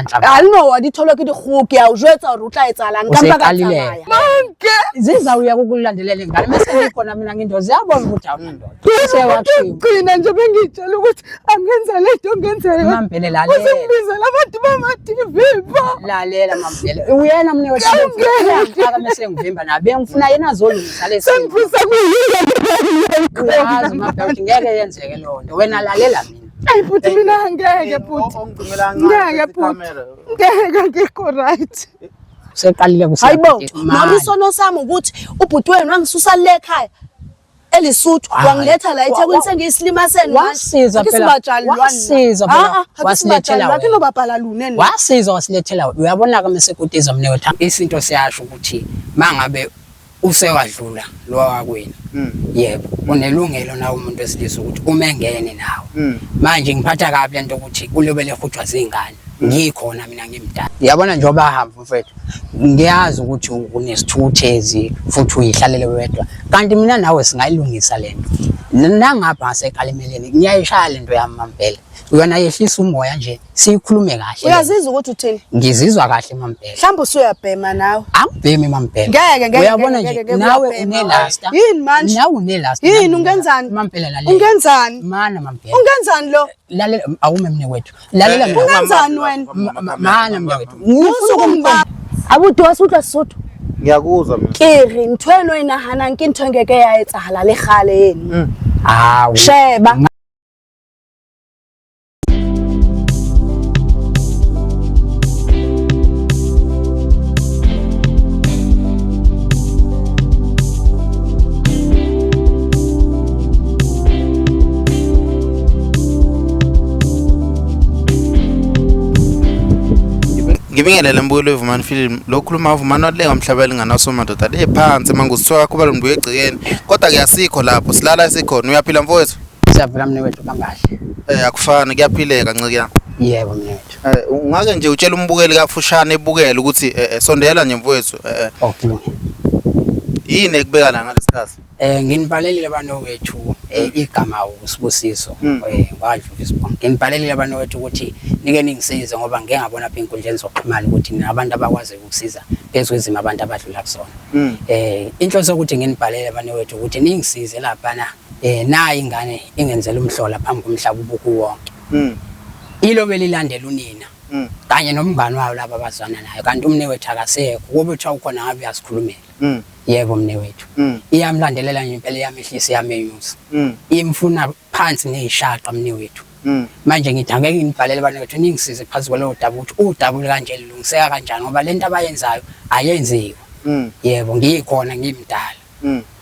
kudla Alino wa di tholwe ke dikgoho ke a o jwetsa hore o tla etsahalang ka mpa ka tsamaya. Manke zizawuya ukulandelela ingane mase ngikhona mina ngindoda ziyabona ukuthi awunandoda. Sewakhiwa. Gcina nje bengitshela ukuthi angenza le nto ngenzeka. Mambhele lalela. Usengibizela abantu bama-TV pho. Lalela Mambhele. Uyena mne wethu. Mase ngivimba naye bengifuna yena azolungisa lesi. Sengifisa kuyile. Uyazi Mambhele ukuthi ngeke yenzeke leyo nto. Wena lalela mina. Ayi bhuti mina angeke bhuti. Ngeke bhuti. Ngeke ngikho right. Useqalile kusa. Hayibo, noma isono sami ukuthi ubhuti wenu wangisusa le ekhaya. elisuthu wangiletha la eThekwini sengiyisilima senu wasiza phela wasiza phela wasilethela wena nobabhala lune wasiza wasilethela uyabona ke mesekutiza mne wethu isinto siyasho ukuthi mangabe usewadlula lo wakwenu mm. yebo unelungelo nawe umuntu wesilisa ukuthi uma engene nawe mm. manje ngiphatha kabi lento ukuthi ulobele ehujwa zingane mm. ngikhona mina ngimdala yabona njengoba ahamba mfethu ngiyazi ukuthi unesithukuthezi futhi uyihlalele wedwa kanti mina nawe singayilungisa lento nangapha ngasekalimeleni ngiyayishaya lento yami mampela uyona yehlisa umoya nje siyikhulume kahle uyazizwa ukuthi uthini ngizizwa kahle mampela mhlawumbe usuyabhema nawe angibhemi mampela ngeke ngeke uyabona nje nawe unelasta yini manje nawe unelasta yini ungenzani mampela lalela ungenzani mana mampela ungenzani lo lalela awume mne wethu lalela mina ungenzani wena mana mne wethu ngifuna ukumbamba abuti wa se utlwa Sesotho ngiyakuzwa mina ke re ntho eno e nahanang ke ntho e ngeke ya etsahala le kgale eno mm. Hawu sheba Ngibingelele mbukeli weVumani Film lo khuluma uVumani walenga umhlaba elinganaso madoda le phansi mangusithiwa kakho balombuye egcekeni kodwa ke asikho lapho silala esikhona uyaphila mfowethu Siyaphila mnewethu kambahle. Eh akufani kuyaphileka nciki yami. Yebo mnewethu. Eh ungake nje utshela umbukeli kafushane ebukele ukuthi eh, eh sondela nje mfowethu eh. eh. Okay. Yini ekubeka la ngalesikhathi? Eh nginibhalelile banowethu eh, igama uSibusiso eh ngwadlula isibongo. Nginibhalelile banowethu ukuthi nike ningisize ngoba ngike ngabona apha enkundleni zokuxhumana ukuthi ninabantu abakwazi ukusiza phezu kwezimo abantu abadlula kuzona. Eh inhloso yokuthi nginibhalele banowethu ukuthi ningisize laphana Eh nayi ingane ingenzela umhlola phambi komhlaba ubuku wonke. Ilo belilandela unina. Kanye nomngani wayo laba abazwana nayo kanti umnewethu akasekho kube kuthiwa ukhona ngabe uyasikhulumela. Yebo mnewethu. Iyamlandelela nje impela iyamehlisa iyamenyusa. Imfuna phansi nezishaqa mnewethu. Manje ngithi angeke nginibhalele banewethu ningisize phansi kwalowo daba ukuthi udaba olukanje lulungiseka kanjani ngoba lento abayenzayo ayenziwa. Yebo ngikhona ngimdala.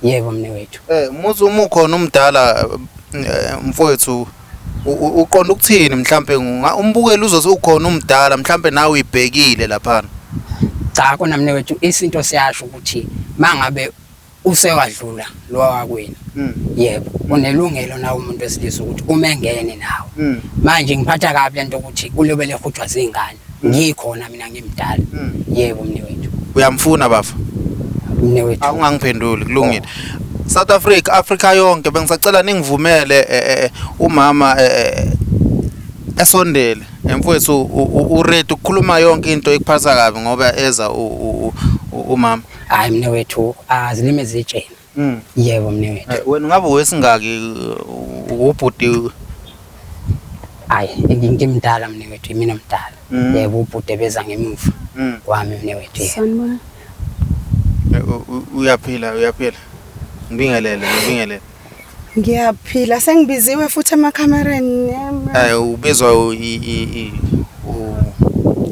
Yebo mnewethu. Eh muzi uma ukhona umdala eh, mfowethu uqonda ukuthini mhlambe umbukeli uzothi ukhona umdala mhlambe nawe uyibhekile laphana. Cha kona mnewethu isinto siyasho ukuthi mangabe usewadlula lo wakwenu. Yebo unelungelo nawe umuntu wesilisa ukuthi uma engene nawe. Manje ngiphatha kabi lento ukuthi ulobele ehujwa zingane. Ngikhona mina ngimdala. Yebo mnewethu. Uyamfuna bafa? Mnewethu. Awungangiphenduli kulungile. South Africa, Africa yonke bengisacela ningivumele eh, eh, eh, umama esondele. Mfowethu uready ukukhuluma yonke into ekuphatha kabi ngoba eza umama. Hayi mnewethu azilime ezitsheni. Yebo mnewethu. Wena ungabe wesingaki ubhuti? Hayi ngimdala mnewethu imina mdala. Yebo ubhuti beza ngemuva kwami mnewethu. Yebo. Sanibona. Uyaphila uyaphila. Ngibingelele ngibingelele. Ngiyaphila sengibiziwe futhi emakhamereni. Eh ubizwa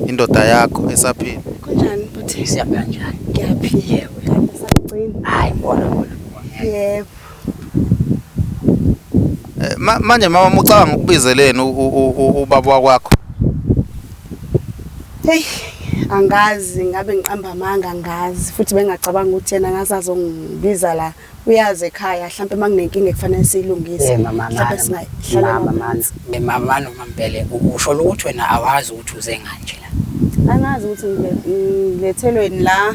indoda yakho esaphila. Kunjani bhuti? Siyaphila njani? Ngiyaphila. Kade sagcina. Hayi ngibona ngibona. Yebo. Eh, manje mama ucabanga ukubizeleni ubaba wakwakho? Hey, angazi ngabe ngiqamba amanga angazi futhi bengacabanga ukuthi yena ngaze azongibiza la uyazi ekhaya mhlawumbe uma kunenkinga ekufanele siyilungise Eh mama mhlawumbe mana singahlala mama mana Eh, mama nomampele usho ukuthi wena awazi ukuthi uze nganje la. Angazi ukuthi ngilethelweni la.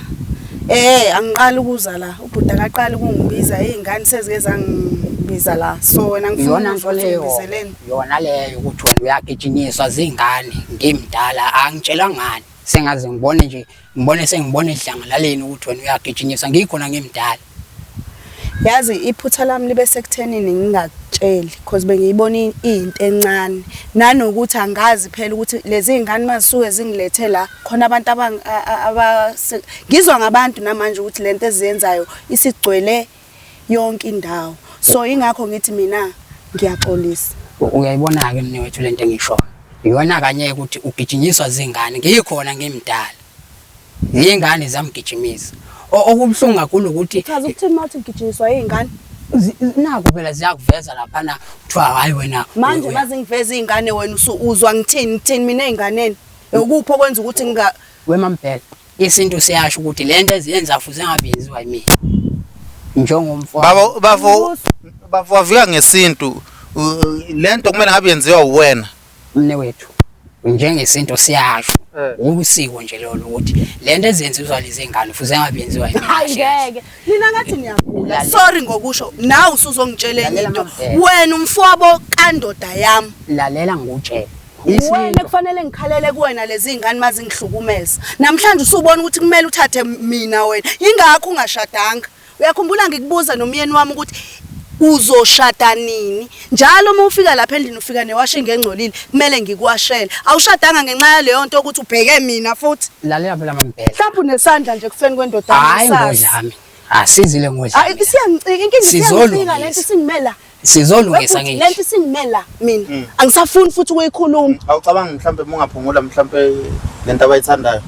Eh angiqali ukuza la. Ubhuti akaqali ukungibiza izingane sezike zangi wangibiza la. So wena ngifuna Iyona nto ukuzwa ukuthi leyo, ungibizeleni. yona leyo ukuthi wena uyagijinyiswa zingane ngimdala angitshelwa ngani. Sengaze ngibone nje, ngibone sengibona edlangalaleni ukuthi wena uyagijinyiswa ngikhona ngimdala. Yazi iphutha lami libe sekuthenini ngingakutsheli because bengiyibona iyinto encane nanokuthi angazi phela ukuthi lezi zingane mazisuke zingilethe la khona abantu aba ngizwa ngabantu namanje ukuthi lento eziyenzayo isigcwele yonke indawo so ingakho ngithi mina ngiyaxolisa. Uyayibona-ke mnewethu lento engishoyo iyona kanye ukuthi ugijinyiswa zingane ngikhona ngimdala Yingane ziyamgijimisa. Okubuhlungu kakhulu ukuthi Chaza ukuthini uma uthi ngigijinyiswa yingane? Naku phela ziyakuveza laphana kuthiwa hayi wena Manje mazingiveza izingane wena uzwa ngithini ngithini mina ezinganeni? Ukuphi okwenza ukuthi nginga Wemambhele isintu siyasho ukuthi lento eziyenza futhi engabe yenziwa yimina. Njengomfo. Baba bafo bafo wavika ngesintu lento kumele ngabe yenziwa uwena. Mnewethu njengesintu siyasho usiko nje lolo ukuthi lento ezenziwa lezi ngane futhi engabe yenziwa yimina. Hayi ngeke. Nina ngathi niyagula. Lalela. Sorry ngokusho. Nawe usuzongitshela enye Lalela into. Mamvele. Wena umfowabo kandoda yami. Lalela ngikutshele. Wena Isintu kufanele ngikhalele kuwena lezi ngane mazingihlukumeza. Namhlanje usubona ukuthi kumele uthathe mina wena. Yingakho ungashadanga. Uyakhumbula ngikubuza nomyeni wami ukuthi uzoshada nini? Njalo uma ufika lapha endlini ufika newashing engcolile, kumele ngikuwashele. Awushadanga ngenxa yaleyo nto ukuthi ubheke mina futhi. Lalela phela Mambhele. Mhlawumbe unesandla nje ekufeni kwendoda yami, Hayi angisazi. ngodlame. Asizile ngodlame. Hayi isiyangicika inkinga isiyangicika lento Sizolungisa. isingimela. Sizolungisa Webhuti, ngithi. Lento isingimela mina. Angisafuni futhi ukuyikhuluma. Awucabangi mhlambe uma ungaphungula mhlambe lento abayithandayo.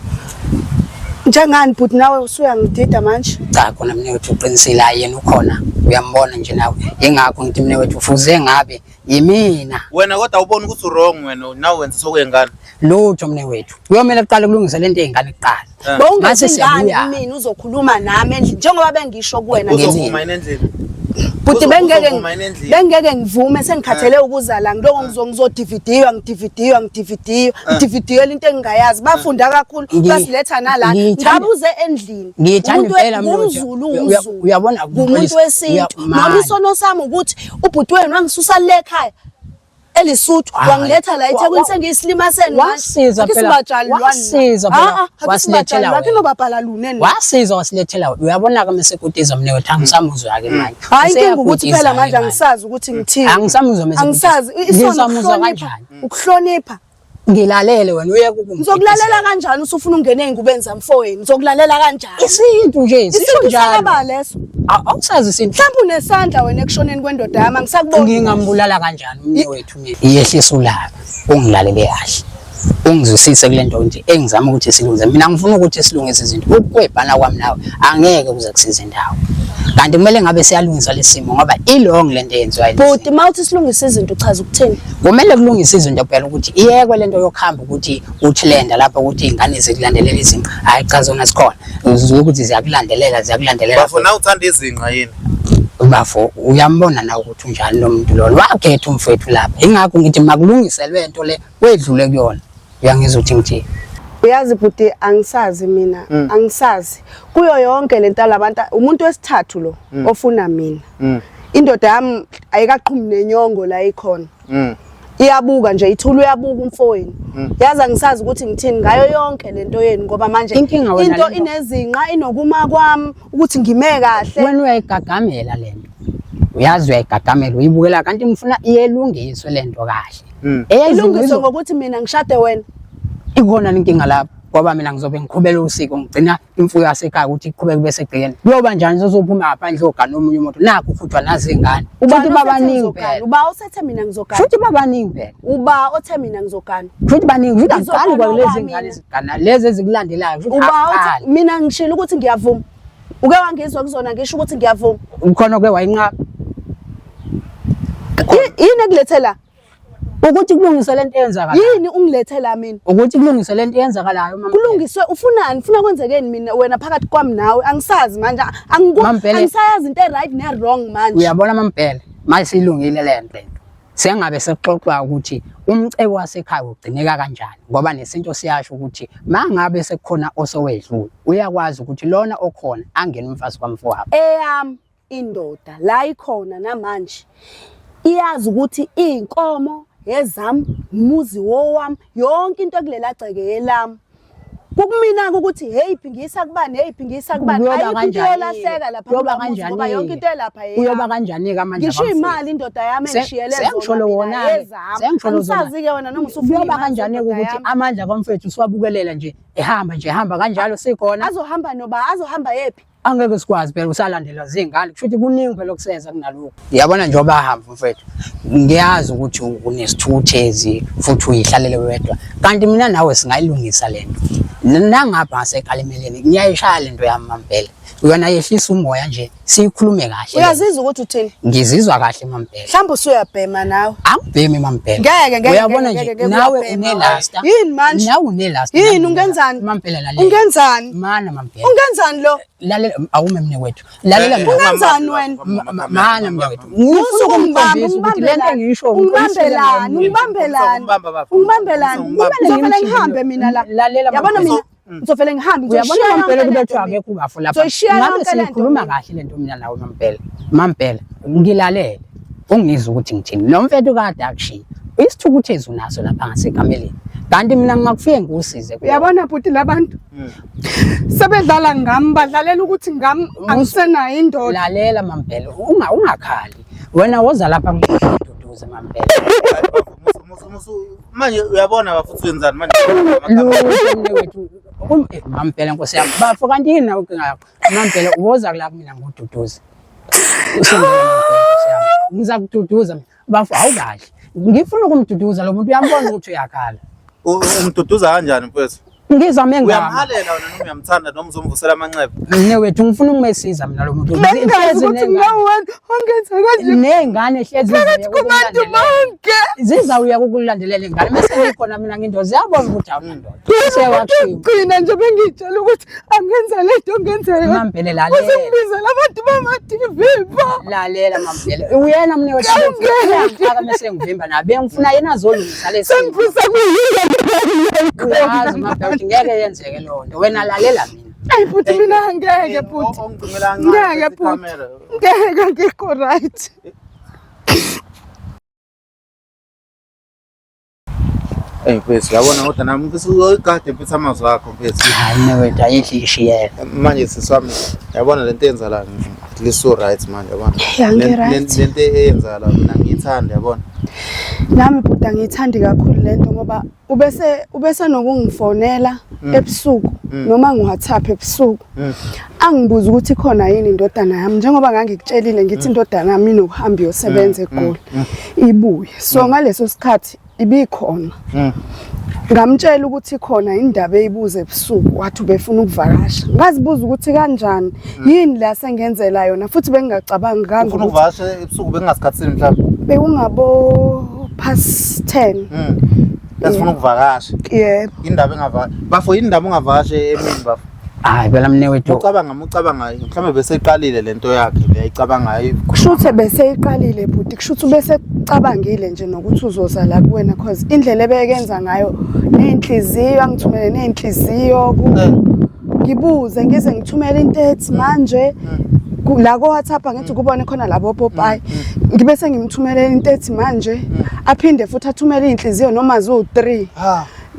Njengani bhuti nawe usuyangidida manje? Cha khona mina wethu uqinisile hayi yena ukhona uyambona nje nawe. Ingakho ngithi mina wethu fuze ngabe yimina. Wena kodwa awuboni ukuthi wrong wena nawe wenza sokuyengane. Lutho mne wethu. Kuyomele kuqale kulungise lento ey'ngane kuqala. Mase Bowungezi ngani siyabuya. kumina uzokhuluma nami endlini njengoba bengisho kuwena Ngenzeni? Uzovuma yini endlini? Bhuti bengeke Uzovuma yini endlini? bengeke ngivume sengikhathele ukuza la ngiloko ngizodividiywa ngidividiywa ngidividiywa ngidividiyela into engingayazi bafunda kakhulu basiletha nala ngabuze endlini Ngiyithanda Umuntu impela mina ukuthi- ngumZulu umZulu uyabona ngumuntu wesintu noma isono sami ukuthi ubhuti wenu wangisusa le ekhaya elisuthu Hayi. wangiletha la eThekwini sengiyisilima senu manje. Wasiza Ake phela, sibajali lwani la. wasiza phela, Ah, ah, ake wasilethela sibajali lwakhe wena. nobabhala lune ni. Wasiza wasilethela wena. Uyabona-ke mesekutiza mne wethu angisamuzwa-ke manje. Hayi inkinga ukuthi Useyakutiza-ke phela manje manje. angisazi ukuthi ngithini. Angisamuzwa mese Angisazi kutiza. isono Ngizamuzwa ukuhlonipha. kanjani? Ukuhlonipha. Ngilalele wena uyeke ukungi. Ngizokulalela kanjani usufuna ungene ey'ngubeni zamfowenu? Ngizokulalela kanjani? Isintu nje sisho Isintu njalo. sakaba leso. Awusazi isintu. Mhlawumbe unesandla wena ekushoneni kwendoda yami angisakuboni. Ngingambulala kanjani umne wethu mina? Iyehlisa ulaka, ungilalele kahle. Ungizwisise kule nto nje engizama ukuthi silungise. Mina ngifuna ukuthi silungise izinto. Ukukwebhana kwami nawe angeke kuze kusize indawo. Kanti kumele ngabe siyalungisa lesimo ngoba ilong lento eyenziwayo. Bhuti uma uthi silungise izinto uchaza ukuthini? Kumele kulungise izinto phela ukuthi iyekwe lento yokuhamba ukuthi uthi lenda lapha ukuthi iy'ngane zikulandelela izinto. Hhayi cha zona zikhona. Uzwe ukuthi ziyakulandelela ziyakulandelela. Bafo nawe uthanda izinqa yini? Bafo uyambona nawe ukuthi unjani lo muntu lona. Wakhetha umfethu lapha. Ingakho ngithi makulungiselwe lento le wedlule kuyona. Uyangizwa ukuthi ngithini? Uyazi bhuti angisazi mina angisazi kuyo yonke lento labantu umuntu wesithathu lo ofuna mina indoda yami ayikaqhumi nenyongo la ikhona iyabuka nje ithula uyabuka umfowenu yazi angisazi ukuthi ngithini ngayo yonke lento yenu ngoba manje Inkinga wena into lento- inezinqa inokuma kwami ukuthi ngime kahle Wena uyayigagamela lento. Uyazi uyayigagamela uyibukela kanti ngifuna iyelungiswe lento kahle. Eyezinqa ilungiswe izo- ngokuthi mina ngishade wena ikhona inkinga lapho ngoba mina ngizobe ngiqhubela usiko ngigcina imfuyo yasekhaya ukuthi iqhubeke kube segcekeni. Kuyoba njani sezophuma ngaphandle ogana omunye umuntu nakho ukhutshwa nazi ingane. Ubani Futhi othe babaningi ngizogana? phela. Uba othethe mina ngizogana Futhi babaningi phela. uba othe mina ngizogana Futhi baningi futhi Ngizogana akuqali kwalezi obani ngane mina? zigana lezi ezikulandelayo futhi uba othe akuqali. mina ngishilo ukuthi ngiyavuma uke wangizwa kuzona ngisho ukuthi ngiyavuma Ukhona ke wayinqaba Yini ekulethe la ukuthi kulungiswe lento eyenzakalayo. Yini ungilethe la mina? Ukuthi kulungiswe lento eyenzakalayo mama. Kulungiswe ufunani? Ufuna kwenzekeni mina wena phakathi kwami nawe? Angisazi manje angiku Mampele. angisayazi into e-right ne-wrong manje. Uyabona mampela mayisiyilungile lento. Sengabe sekuxoxwa ukuthi umcebo wasekhaya ugcineka kanjani ngoba nesintu siyasho ukuthi mangabe sekukhona osowedlula uyakwazi ukuthi lona okhona angene umfazi kwamfowabo. Eyami. Indoda la ikhona namanje iyazi ukuthi iy'nkomo ezami, umuzi wowami, yonke into ekulela gceke yelami. Kukumina-ke ukuthi heyiphi ngiyisa kubani, heyiphi ngiyisa kubani. Kuyoba Ayikho into kanjani-ke? eyolahleka lapha Kuyoba kulowa muzi ngoba kanjani-ke? yonke into elapha Kuyoba eyami. kanjani-ke amandla Ngisho kamfowethu? imali indoda yami engishiyele zona Sengisholo mina wona-ke. ezami. Sengisholo zona. Angisazi-ke wena noma usufuna Kuyoba iy'mali kanjani-ke zendoda ukuthi yami. amandla kamfowethu siwabukelela nje ehamba nje ehamba kanjalo sikhona Azohamba noba azohamba yephi? Angeke sikwazi phela usalandelwa zingane, kusho ukuthi kuningi phela okuseza kunalokhu. Yabona njengoba ahamba mfethu, ngiyazi ukuthi unesithukuthezi futhi uyihlalele wedwa, kanti mina nawe singayilungisa le nto. Nangapha ngasekalimeleni ngiyayishaya le nto yami mampela, yona yehlisa umoya nje siyikhulume kahle. Uyazizwa ukuthi uthini? Ngizizwa kahle mampela. Mhlawumbe usuyabhema nawe. Angibhemi mampela. Ngeke ngeke. Uyabona nje nawe unelasta. Yini manje? Nawe unelasta. Yini ungenzani? Mampela lalela. Ungenzani? Mana mampela. Ungenzani lo? Lalela awume mne wethu. Lalela mina. Ungenzani wena? Mana mne wethu. Ngifuna ukumkhombisa ukuthi lento engiyisho ungibambelani, ungibambelani. Ungibambelani. Ngizovele ngihambe mina la. Lalela Yabona mina ngizovele ngihambe uyabona ngizoyishiya mampela yonke kube lento kuthiwa mina. akekho ubafo lapha Ngizoyishiya ngabe yonke lento siyikhuluma mina. kahle lento mina nawe mampela mampela ngilalele ungizwe ukuthi ngithini nomfethu kade akushiya isithukuthezi unaso lapha ngasekameleni kanti mina ngingakufike ngikusize kuwona. Uyabona bhuti labantu sebedlala ngami badlalela ukuthi ngami angisenayo indoda. Lalela mampela ungakhali wena woza lapha ngikududuze mampela. Manje uyabona bafuthu wenzani manje? Lutho wethu mampela nkosi yami bafo kanti yini nawe inkinga yakho mampela woza la kumina ngikududuze. Usondela mampela nkosi yami ngizakududuza mina bafo awukahle ngifuna ukumduduza lo muntu uyambona ukuthi uyakhala. Umduduza kanjani mfethu? Ngizame ngami. Uyamhalela wena noma uyamthanda noma uzomvusela amanxeba? Mne wethu ngifuna ukumesiza mina lo muntu. Bengazi ukuthi mina wena ongenza kanje. Ney'ngane hlezi Phakathi kubantu bonke. Zizawuya kukulandelela ingane mase ngikhona mina ngindoda ziyabona ukuthi awunandoda. Sewashiwo. Gcina nje bengitshela ukuthi angenza le nto ngenza yona. Mampele lalela. Usengibizela abantu bama-TV pho. Lalela mampele. Uyena mne wethu. Uyangifaka mase ngivimba naye. Bengifuna yena azolungisa lesi. Sengifisa kuyile. Uyazi mampela ukuthi ngeke yenzeke leyo nto. Wena lalela mina. Ayi bhuti mina ngeke bhuti. Ngeke bhuti. Ngeke ngikho right. Ey mfethu yabona kodwa nami mfethu uyigade mfethu amazwi akho mfethu. Hayi mne wethu ayidli ishiyela. Manje sisi wami yabona lento eyenzakala at least so right manje yabona. Ya, ngi-right. Lento eyenzakala mina ngiyithanda yabona. Nami bhuti angiyithandi kakhulu lento ngoba ubese ubese nokungifonela ebusuku noma ngiWhatsApp ebusuku. Angibuza ukuthi ikhona yini indodana yami njengoba ngangikutshelile ngithi indodana yami inokuhamba iyosebenza eGoli ibuye. So ngaleso sikhathi ibikhona. Ngamtshela ukuthi khona indaba eyibuza ebusuku wathi ubefuna ukuvakasha. Ngazibuza ukuthi kanjani yini la sengenzela yona futhi bengingacabangi Ufuna kanga ukuthi ukuvakasha ebusuku bengingasikhathini mhlawumbe. bekungabo past 10. Esifuna ukuvakasha. Yebo. Indaba engavakashi. Bafo yini indaba ungavakashi emini bafo? Hayi phela mne wethu. Ucabanga mhlawumbe beseqalile lento yakhe le ayicabangayo. Kushuthi beseyiqalile bhuti kushuthi ubesecabangile nje nokuthi uzoza la kuwena cause indlela ebekenza ngayo ney'nhliziyo angithumele ney'nhliziyo ngibuze ngize ngithumele into ethi manje la ko-WhatsApp angithi kubone khona labo popayi ngibe sengimthumelela into ethi manje aphinde futhi athumele iy'nhliziyo noma ziwu-3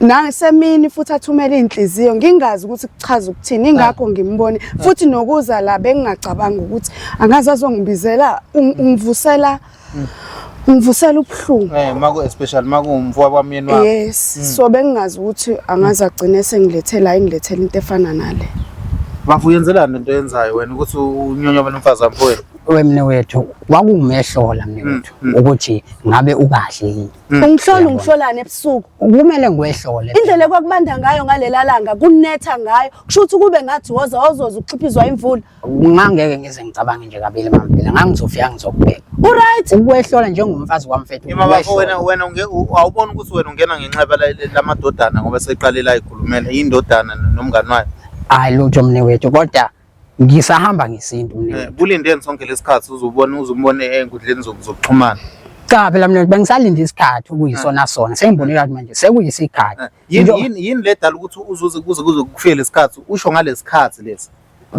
nasemini futhi athumele iy'nhliziyo ngingazi ukuthi kuchaza ukuthini ingakho ngimbone futhi nokuza la bengingacabangi ukuthi angaze azongibizela ungivusela ungivusela ubuhlungu. Maku especially makuwumfowabo wamyeni wakho. Yes, so bengingazi ukuthi angaze agcine sengilethela engilethela into efana nale. Bafo uyenzelani lento oyenzayo wena ukuthi unyonyobe nomfazi wamfowenu? Wemne wethu kwakuwumehlola mne wethu ukuthi ngabe ukahle yini. Ungihlola ungihlolani ebusuku? Kumele ngiwehlole. Indlela ekwakubanda ngayo ngalela langa kunetha ngayo kusho ukuthi kube ngathi woza wozoza ukuxhiphizwa imvula. Ngangeke ngize ngicabange nje kabili mampela ngangizofika ngizokubheka. Uright? Ukwehlola njengomfazi wamfethu. Ima bafo wena wena awuboni ukuthi wena ungena ngenxeba lamadodana ngoba seqalile ayikhulumela indodana nomngani wayo. Hayi lutho mne wethu kodwa ngisahamba ngesintu mne wethu. Bulindeni sonke lesikhathi uzubona uzumbone enkundleni zokuxhumana. Cha phela mne bengisalinda isikhathi okuyisona sona sengibonile ukuthi manje sekuyisikhathi. Yini yini yini ledala ukuthi uzuze kuze kuze kufike lesikhathi usho ngalesikhathi lesi.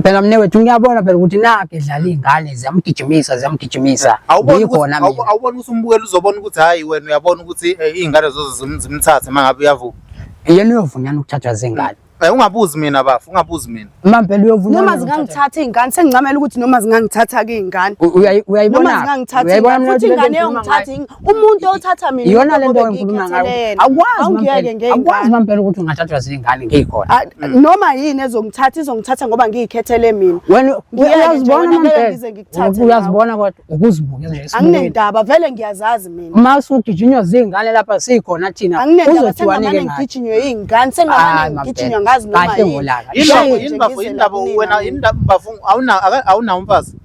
Phela mnewethu ngiyabona phela ukuthi nakhe edlala iy'ngane ziyamgijimisa ziyamgijimisa. Awuboni ukuthi Ngikhona mina. awuboni ukuthi umbukeli uzobona ukuthi hayi wena uyabona ukuthi iy'ngane zoze zimthathe uma ngabe uyavuka. Yena uyovunyana ukuthathwa zingane. Ungabuzi mina bafo, ungabuzi mina. Mampela uyovunyana. Noma zingangithatha iy'ngane sengincamela ukuthi noma zingangithatha-ke iy'ngane. Uyayibona? Noma zingangithatha Uyayibona iy'ngane mina futhi lento ingane engikhuluma eyongithatha ngayo? umuntu othatha mina Iyona umuntu lento obe engikhuluma ngiyikhethele ngayo. yena. Awukwazi Awungiyeke mampela. Awukwazi ngey'ngane. mampela ukuthi ungathathwa zingane ngikhona. Ah, Noma yini ezongithatha izongithatha ngoba ngiyikhethele mina. Wena Ngiyeke nje uyazibona wena, ngeke mampela. ngize ngikuthathe Uyazibona kodwa ukuzibuka nje esibukweni. Anginendaba vele ngiyazazi mina. Uma usugijinywa zingane lapha sikhona thina Anginendaba uzothiwani ke sengamane ngathi? ngigijinywe iy'ngane sengamane Hayi, ngigijinywa mampela. ngazi noma Kahle yini. ngolaka. Yini Shame bafo, nje yini bafo, ngize yini bafo la wena kunina yini bafo awunawo umfazi?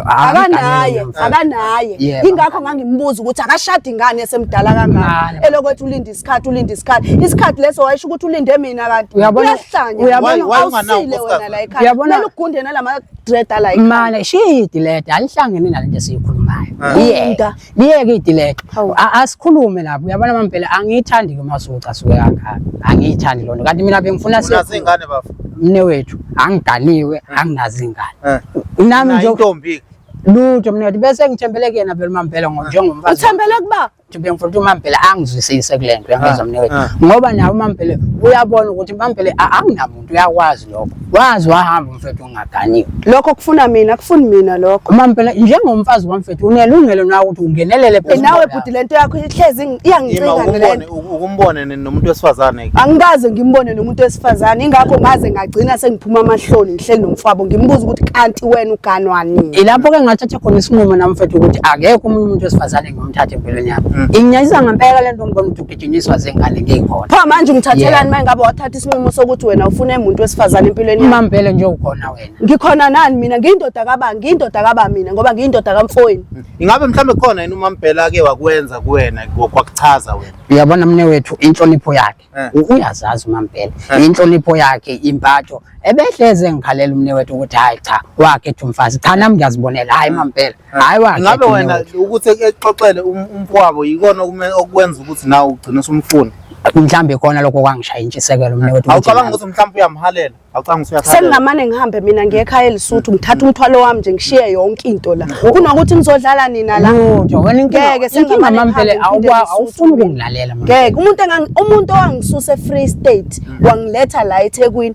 Akanaye, akanaye. Yebo. Ingakho ngangimbuza ukuthi akashadi ingane esemdala kangaka. Ngane. Elokwethi ulinde isikhathi, ulinde isikhathi. Isikhathi leso wayesho ukuthi ulinde mina kanti. Uyabona- Uyahlanya. uyabona- Why- why unganawo Awusile unkosikazi? wena la ekhaya. Uyabona- Kumele ugunde nalama dread ala ekhaya. Mane shiya idilede alihlangene nalento esiyikhulumayo. Liyeke. Gunda. Liyeke idilede. Hawu. Asikhulume lapho uyabona mampela angiyithandi ke masucasuke kangaka. Angiyithandi lonto. Kanti mina bengifuna Unazo iy'ngane bafo? mne wethu angiganiwe anginazo ingane. Nami Unayo nje intombi. lutho mne wethu bese ngithembele kuyena phela mampela njengomfazi. Uthembele kuba Ukuthi bengifuna ukuthi uMampela angizwisise kule nto uyangizwa mne wethu. Ah. Ngoba naye uMampela uyabona ukuthi uMampela anginamuntu uyakwazi lokho. Wazi wahamba umfethu ungaganiwe. lokho kufuna mina, kufuni mina lokho. Umampela njengomfazi wamfethu unelungelo nawe ukuthi ungenelele Eh, phezu nawe kwakho. bhuti lento yakho ihlezi Yima iyangincika ukumbone lento. ukumbone nomuntu wesifazane. Angikaze ngimbone nomuntu wesifazane ingakho ngaze ngagcina sengiphuma amahloni ngihleli nomfwabo ngimbuza ukuthi kanti wena uganwa nini. Ilapho ke ngathatha khona isinqumo nami mfethu ukuthi akekho omunye umuntu wesifazane engiyomthatha empilweni yami. Inginyanyisa ngempela lento ngibona ukuthi ugijinyiswa zingane ngikhona. Pho manje ungithathelani Yeah. uma ngabe wathatha isinqumo sokuthi wena ufuna umuntu wesifazane empilweni yakho? Umampela nje ukhona wena. Ngikhona nani mina ngiyindoda kaba ngiyindoda kaba mina ngoba ngiyindoda kamfowenu. Ingabe mhlambe khona yini uMampela ake wakwenza kuwena kwakuchaza wena? Uyabona mne wethu inhlonipho yakhe. Eh. Uyazazi uMampela. Inhlonipho yakhe impatho ebehleze ngikhalela umne wethu ukuthi hayi cha wakhetha umfazi. Cha nami ngiyazibonela hayi Mampela. Hayi wakhetha. Ingabe umne wena wethu. ukuthi exoxele umfowabo yikona okwenza ukuthi nawe ugcine usumfuna? Mhlambe khona lokho kwangishaya intshisekelo mne wethu. ukuthi Awucabanga nami- ukuthi mhlawumbe uyamhalela? Awucabanga ukuthi uyakhalela? Sengingamane ngihambe mina ngiye ekhaya eLesotho ngithatha umthwalo wami nje ngishiye yonke into la. Kunokuthi ngizodlala nina la. Lutho wena inkinga Ngeke inkinga sengingamane Mampela ngihambe ngiphinde eLesotho awufuni mina. ukungilalela Mampela. Ngeke umuntu umuntu owangisusa eFree State wangiletha la eThekwini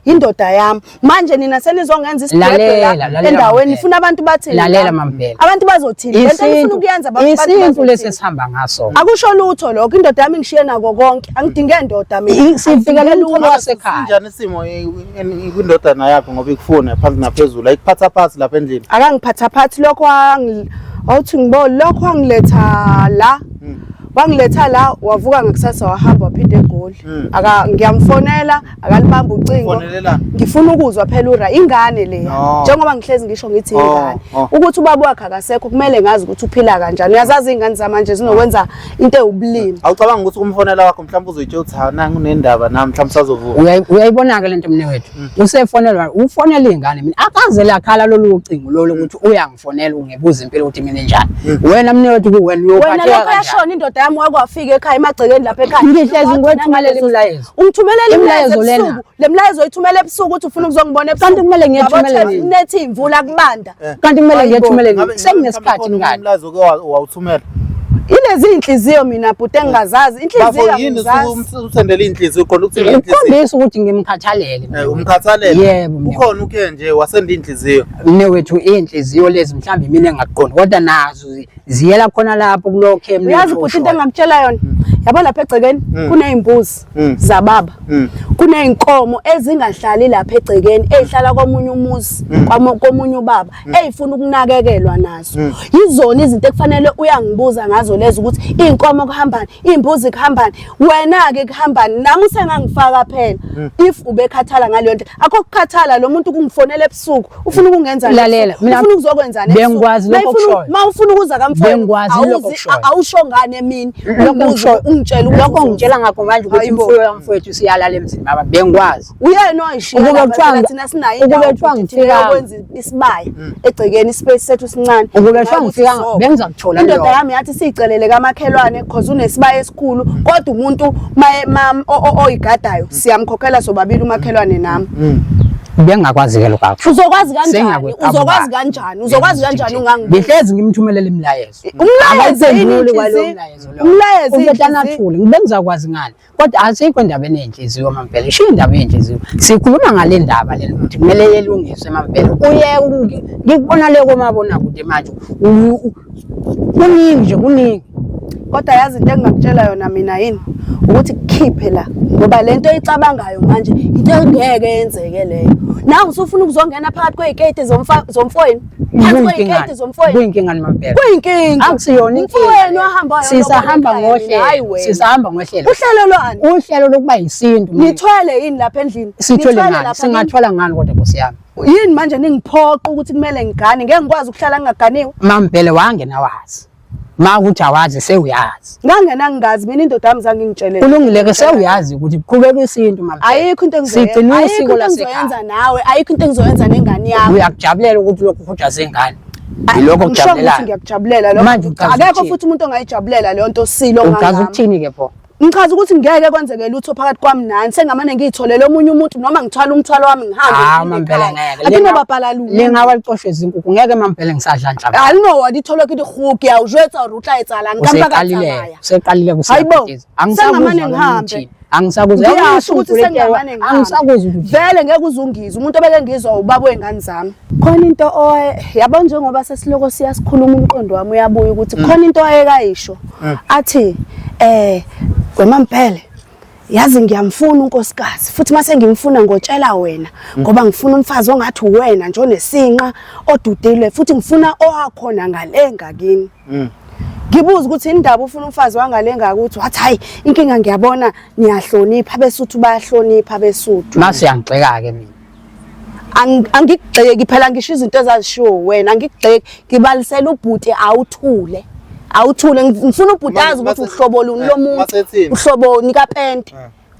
indoda yami manje nina senizongenza isigwegwe Lalela, la lalela endaweni Mampela. nifuna abantu bathini Lalela ngami? Mampela. Abantu bazothini lento enifuna Isintu ukuyenza abantu isintu lesi bazothini? esihamba ngaso. Akusho lutho lokho indoda yami ngishiye nako konke angidinge ndoda mina. Sifikele umthwalo wasekhaya. Sinjani isimo kwindodana yakho ngoba ikufuna phansi naphezulu ayikuphatha phansi lapha endlini? Akangiphathaphathi lokho awuthi ngibone lokho wangiletha la. Wangiletha la wavuka ngakusasa wahamba waphinda eGoli. Aka ngiyamfonela akalibamba ucingo. Ufonelelani? Ngifuna ukuzwa phela ura ingane le. Oh. Njengoba ngihlezi ngisho ngithi Oh, ingane. oh. Ukuthi ubaba wakhe akasekho kumele ngazi ukuthi uphila kanjani. Uyazazi ingane zamanje zinokwenza into ewubulima. Awucabanga ukuthi kumfonela wakho mhlawumbe uzoyitshela ukuthi ha nangu unendaba nami mhlawumbe sazovuka. Uyayibona ke lento mne wethu. Usefonelwa ufonela ingane mina akaze lakhala lolu ucingo lolu ukuthi uyangifonela ungibuza impilo ukuthi mina njani. Wena mne wethu kuwena Wena uyophatheka lokho kanjani. yashona indoda yami wakwafika ekhaya emagcekeni lapha ekhaya. Ngihlezi ngikuwethumelela imilayezo. Ungithumelela imilayezo Imilayezo lena. ebusuku. Le milayezo oyithumela ebusuku ukuthi ufuna ukuzongibona ebusuku. Kanti kumele ngiyethumele Yabo, nini? Nethi imvula kubanda. Kanti kumele Hayibo. ngiyethumele Ngabe- nini? Sekunesikhathi mhlawumbe ngani. umlayezo ke wawuthumela. Ilezi inhliziyo mina bhuti engingazazi. Bafo Inhliziyo yini angizazi. usendele inhliziyo khona ukuthini inhliziyo? Ukukhombisa ukuthi ngimkhathalele. mne wethu. Umkhathalele. Yebo, mne Ukhona ukhe nje wasenda inhliziyo. Mne wethu iy'nhliziyo lezi mhlawumbe mina engakuqondi kodwa nazo ziyela khona lapho kulokho mne Uyazi wethu bhuti into oshoyo. engamtshela yona. Yabo lapha egcekeni kuney'mbuzi zababa. Kuney'nkomo ezingahlali lapha egcekeni ey'hlala komunye umuzi komunye ubaba ey'funa ukunakekelwa nazo. Yizona izinto ekufanele uyangibuza ngazo lezo ukuthi iy'nkomo kuhambani, iy'mbuzi kuhambani, wena-ke kuhambani. Nami usengangifaka phela if ubekhathala ngaleyo nto. Akho kukhathala lo muntu kungifonela ebusuku ufuna ukungenza Lalela, mina ufuna ukuzokwenzani ebusuku. bengikwazi lokho okushoyo. Ma ufuna ukuza kamfowenu Bengikwazi lokho okushoyo. awusho ngane emini Lokho ungibuze, ngisho- ungitshele ukuthi lokho uzoza. ngitshela ngakho manje ukuthi Hayibo. imfuyo yamfowethu siyalala emzini baba bengikwazi. Uyena oyishiya Ukube lapha, kuthiwa phela thina sinayo ukube indawo kuthiwa futhi thina ngifikanga. yokwenza isibaya egcekeni ispace sethu sincane. Ukube kuthiwa Ngabe ngifikanga, uthi so. bengizakuthola Indoda lokho. yami yathi siyicelele kamakhelwane cause unesibaya esikhulu kodwa umuntu oyigadayo siyamkhokhela sobabili umakhelwane nami. Bengingakwazi ke lokho. Uzokwazi kanjani? Uzokwazi kanjani? Uzokwazi kanjani ungangibuzi? Ngihlezi ngimthumelela imilayezo. Umlayezo Akayiphenduli kwalowo mlayezo lowo. Umlayezo Uvele athule. Ngibe ngizakwazi ngani? Kodwa asikho endabeni yenhliziyo mampela. Ishiya indaba yenhliziyo. Sikhuluma ngale ndaba lena ukuthi kumele yelungiswe mampela. Uye ngikubona le komabonakude manje. Kuningi nje kuningi. Kodwa yazi into engingakutshela yona mina yini ukuthi kukhiphe la ngoba lento oyicabangayo manje into engeke yenzeke leyo. Nawe usufuna ukuzongena phakathi kweziketi zomfowenu. Phakathi kweziketi zomfowenu. Kuyinkinga mampela. Kuyinkinga. Akusiyona inkinga. Umfowenu wahamba Sisahamba ngohlelo. Sisahamba ngohlelo. Uhlelo lwani? Uhlelo lokuba yisintu. Nithwele yini lapha endlini? Sithwele ngani? Singathwala ngani kodwa Nkosi yami? Yini manje ningiphoqa ukuthi kumele ngigane? Ngeke ngikwazi ukuhlala ngingaganiwe. Mampela wangena wazi. Ma ukuthi awazi sewuyazi. Ngangena ngingazi mina indoda yami zange ingitshele. Kulungile ke sewuyazi ukuthi kuqhubeka isintu mampela. Ayikho into engizoyenza. Sigcina Ayikho usiko into lasekhaya. engizoyenza nawe, ayikho into engizoyenza nengane yakho. Uyakujabulela ukuthi lokhu uhuja ingane. Yilokho Ngisho ukuthi okujabulela. ngiyakujabulela lokho. Manje uchaza Akekho ukuthini? futhi umuntu ongayijabulela leyo nto silo Uchaza ngangami. ukuthini ke pho? Ngichaza ukuthi ngeke kwenzeke lutho phakathi kwami nani sengamane ngiyitholele omunye umuntu noma ngithwala umthwalo wami ngihambe. Ah ngiphinde mampela ekhaya. ngeke. Akinobabhala lutho. Lingawa licoshwe izinkukhu ngeke mampela ngisadla nhlamvu. Ha le no wa di tholwe ke dikgoki ya o jwetsa hore o tla etsahalang ka mpa ka Useqalile. tsamaya. Useqalile Hayibo, kusiyapithiza. sengamane Angisakuzwa ngihambe. ukuthi angisakuzwa. Ngiyasho ukuthi sengamane ngihambe. Angisakuzwa ukuthi Vele ngeke uze ungizwe umuntu obeke ngizwa ubaba wey'ngane zami. Khona into owaye yabo njengoba sesiloko siyasikhuluma umqondo wami uyabuya ukuthi khona into owayekayisho athi wemampele yazi ngiyamfuna unkosikazi futhi mase ngimfuna ngotshela wena ngoba ngifuna umfazi ongathi uwena nje onesinqa odudile futhi ngifuna owakhona ngale ngakini. Ngibuza ukuthi indaba ufuna umfazi wangale ngakuthi wathi hayi inkinga ngiyabona niyahlonipha besuthu bayahlonipha besuthu. Mase uyangigxeka ke mina. Angikugxeki phela ngisho izinto ezazishiwo wena angikugxeki ngibalisela ubhuti awuthule. Awuthule ngifuna ubhuti azi ukuthi uhlobo luni lomuntu uhlobo nikapende.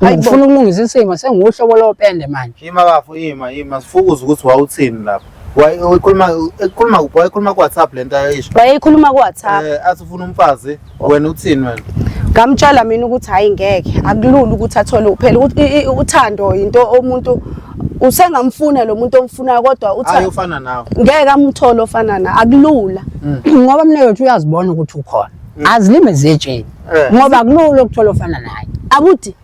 Ngifuna ukulungisa isimo senguhlobo lopende manje. Ima bafo ima ima sifukuza ukuthi wawuthini lapho. Wayekhuluma ekhuluma kuphi wayekhuluma ku WhatsApp lento ayisho. Wayekhuluma ku WhatsApp. Athi ufuna umfazi wena uthini wena? Ngamtshela mina ukuthi hayi ngeke akulula ukuthi athole phela uthando into omuntu usengamfuna lo muntu omfunayo kodwa uthando ufana nawe. Ngeke amthole ofana na akulula. Ngoba mina yethu uyazibona ukuthi ukhona. Azilime zetsheni. Ngoba akulula ukuthola ofana naye. Abuti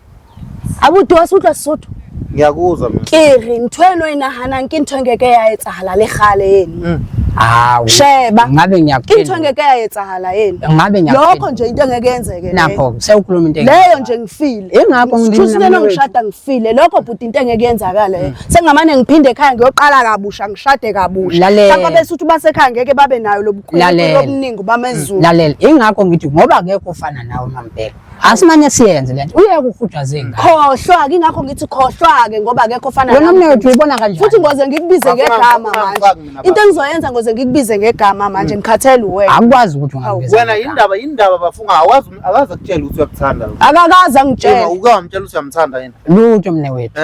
Abuti wa se utlwa Sesotho? Ngiyakuzwa mina. Ke re ntho eno e nahanang ke ntho e ngeke ya etsahala le kgale eno. Hawu. Sheba. Ngabe Ke ntho e ngiyakuphendula. ngeke ya etsahala eno. Ngabe ngiyakuphendula. Lokho nje into engeke yenzeke leyo. Nakho sewukhuluma into Leyo nje ngifile. Ingakho ngilimi Shuthi lena nami ngishada ngifile. Lokho bhuti into engeke yenzakala leyo. Sengamane ngiphinde ekhaya ngiyoqala kabusha ngishade kabusha. Lalela. Mhlawumbe abesuthu basekhaya ngeke babe nayo lobukhulu Lalela. obuningi bamezulu. Lalela, ingakho ngithi ngoba akekho ofana nawe mampela. Asimane siyenze lento. Uyeke ukuhuja zingane. Khohlwa ke ingakho ngithi khohlwa ke ngoba akekho ofana Wena nami. mnewethu uyibona kanjani? Futhi ngoze ngikubize Bafuna- ngegama bafuna manje. ngifake mina Into engizoyenza ngoze ngikubize ngegama manje ngikhathele uwena. Akukwazi ukuthi ungangibiza. Wena indaba indaba bafunga awazi akaze akutshela ukuthi uyakuthanda. Akakaze angitshele. Uke wamtshela ukuthi uyamthanda yini? Lutho mnewethu.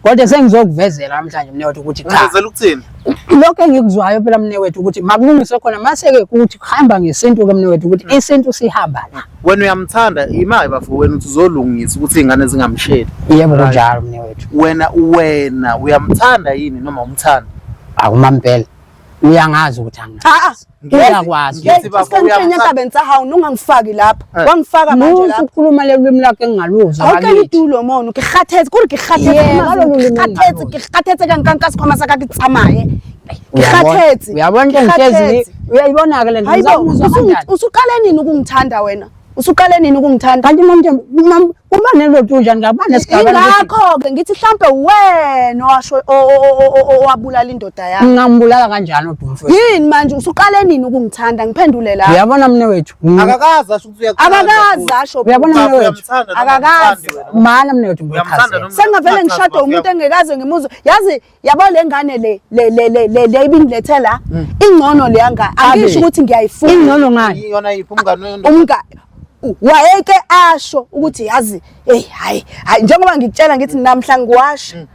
Kodwa sengizokuvezela namhlanje mnewethu ukuthi cha. Ungivezela ukuthini? Lokho engikuzwayo phela mnewethu ukuthi makulungiswe khona mase-ke ukuthi kuhamba ngesintu-ke mnewethu ukuthi isintu sihamba la. Wena uyamthanda imali bafo wena uthi uzolungisa ukuthi izingane zingamsheli. Yebo kunjalo mnewethu. Wena wena uyamthanda yini noma umthanda? Akumampela. Uyangazi ukuthi angazi. Uyakwazi. Ngithi bafo Uyangifinya entabeni tsa hao ungangifaki lapha. Wangifaka manje Musa lapha. ukukhuluma leli lwimi lakho engingaluzwa. Awuqala bakithi. itulo mono ke kgathetse kore ke kgathetse Yebo, lolu lwimi ke kgathetse ke kgathetse ka nka nka sekhwama sa ka ke tsamaye. Ke kgathetse. Uyabona into Ke engihlezi kgathetse. uyayibona-ke le nto Hayibo ngizakuzwa kanjani? usuqale nini ukungithanda wena? Usuqale nini ukungithanda? Kanti manje kuba nelothu njani ngaba nesigaba Ingakho-ke ngithi mhlampe wena owasho owabulala indoda yakho. Ngingambulala kanjani odumfowethu? Yini manje usuqale nini ukungithanda? Ngiphendule la. Uyabona mnewethu? Akakaze asho ukuthi uyakuthanda. Akakaze asho. Uyabona Bafo, mnewethu? uyamthanda noma Akakaze. awumthandi wena? Mana mnewethu Uyamthanda ngiyakuchazela. noma Sengavele ngishade umuntu engekaze ngimuzwe. Yazi yabo le ngane le le le le le le ibingilethe la ingcono le yanga. Angisho ukuthi ngiyayifuna. Ingcono ngani? Yona yiphi umngane wendoda? Umngane wayeke asho ukuthi yazi hey hayi hayi njengoba ngikutshela ngithi namhla ngiwasha.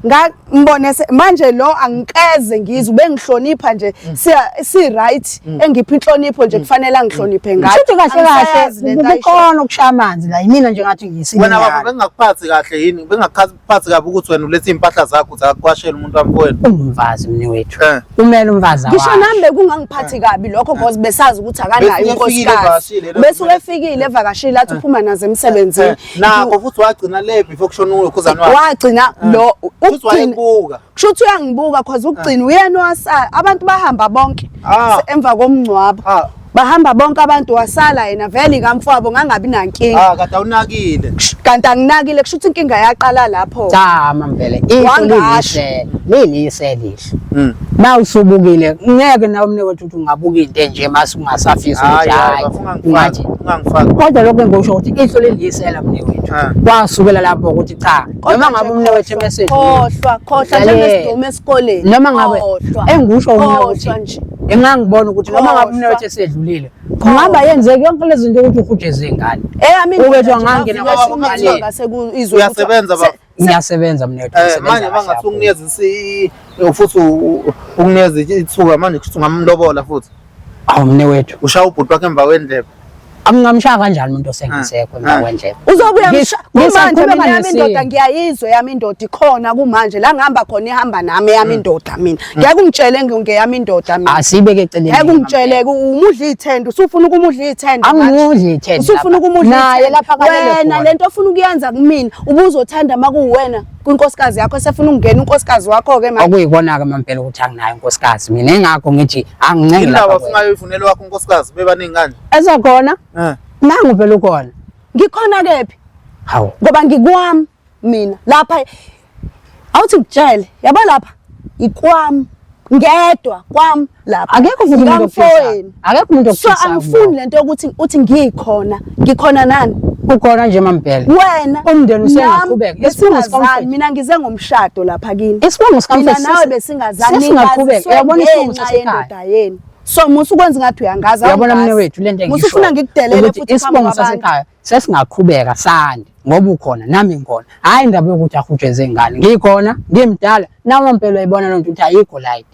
Ngambone manje lo angikeze ngizwe bengihlonipha nje siya si right engipha inhlonipho nje kufanele angihloniphe ngayo. Kushuthi kahle kahle Angisayazi lento ayishoyo. kukhona ukushaya amanzi la yimina nje ngathi ngiyisilima. Wena baba bengingakuphathi kahle yini? Bengingakuphathi kabi ukuthi wena ulethe iy'mpahla zakho uthi akakuwashele umuntu wamfowenu. Ungumfazi mnewethu. Eh. Kumele umfazi Ngisho awashe. nami bekungangiphathi kabi lokho because besazi ukuthi akanayo Besuke efikile unkosikazi. evakashile, lo Besuke efikile evakashile athi uphuma nazo emsebenzini. Eh, Nakho futhi wagcina le before kushona ulokhuzana wakhe. Wagcina lo Futhi ukugcina wayekubuka. kusho ukuthi uyangibuka cause ukugcina uyena wasala abantu bahamba bonke Ah. emva komngcwabo. Ah. Bahamba bonke abantu wasala yena vele kamfowabo ngangabi nankinga. Ah, kade awunakile. Kanti anginakile kusho ukuthi inkinga yaqala lapho. Cha mambele ihlo Wangasho. lilise lilise lihlo. Mm. Ma usubukile ngeke nawe mnewethu ukuthi ungabuka into enje mase ungasafisa ukuthi Hayi, hayi, hayi bafo ungangifaki, ungathi ungangifaki. kodwa lokho engikusho ukuthi ihlo lilisela mnewethu. Ah. Kwasukela lapho ukuthi cha Kodwa noma ngabe nje umnewethu khohlwa, emessage Khohlwa, khohlwa Lalela. njengesidumo esikoleni. noma ngabe Khohlwa. engisho mina Khohlwa ukuthi nje. engangibona ukuthi noma ngabe Khohlwa. umnewethu esedlulile kungaba yenzeke yonke lezi zinto ukuthi uhuje zingane Eyami Uke indoda nje angangena nje kwasekuqaleni. ngase Uyasebenza baba. Ngiyasebenza mnewethu Eh ngisebenza manje kahle mangathi kakhulu. ukunikeza futhi ukunikeza ithuba manje kusho ungamlobola futhi. Awu mnewethu Ushaya ubhuti wakhe emva kwendlebe. angingamshaya kanjani umuntu osengasekho emva Ah. kwendlebe Uzobuya kumanje ngisakhuluma mina yami nesintu. indoda ngiyayizwa yami indoda ikhona kumanje la ngihamba khona ihamba nami yami indoda mina. Ngeke ungitshele ngeyami indoda mina. Asibeke eceleni. Ngeke ungitshele umudla ithende usufuna ukumudla ithende. Angimudli ithende Usufuna lapha. ukumudla Naye ithende. lapha akalele Wena khona. lento ofuna ukuyenza kumina ubuzothanda makuwena kwinkosikazi yakho esefuna ukungena unkosikazi wakho ke manje. Okuyikona-ke mampela ukuthi anginayo unkosikazi mina engakho ngithi angincengi Indaba lapha kuwena. usungayoyifunela wakho unkosikazi bebaningi kanje. Esekhona Eh. nangu phela ukhona. Ngikhona kephi? Hawu Ngoba ngikwami mina lapha awuthi ngikutshele yabo lapha ikwami ngedwa kwami lapha akekho futhi umuntu okuphisayo. Ngikamfowenu. Akekho umuntu so okuphisayo. angifuni lento yokuthi uthi ngikhona ngikhona nani Ukhona nje mampela. wena Umndeni usengaqhubeka. nami Isibongo besingazani sikamfowethu. mina ngize ngomshado lapha kini Isibongo mina sikamfowethu nawe besingazani sesingaqhubeka. Uyabona isibongo ngenxa sasekhaya. yendoda yenu so musa ukwenza ngathi uyangazi Uyabona awungazi. mnewethu lento Musa engisho. ufuna ngikudelele ukuthi futhi phambi isibongo kwabantu. sasekhaya sesingaqhubeka sande ngoba ukhona nami ngikhona. Hayi indaba yokuthi ahujwe zingane. Ngikhona ngimdala nawe mpela uyayibona lonto ukuthi ayikho light.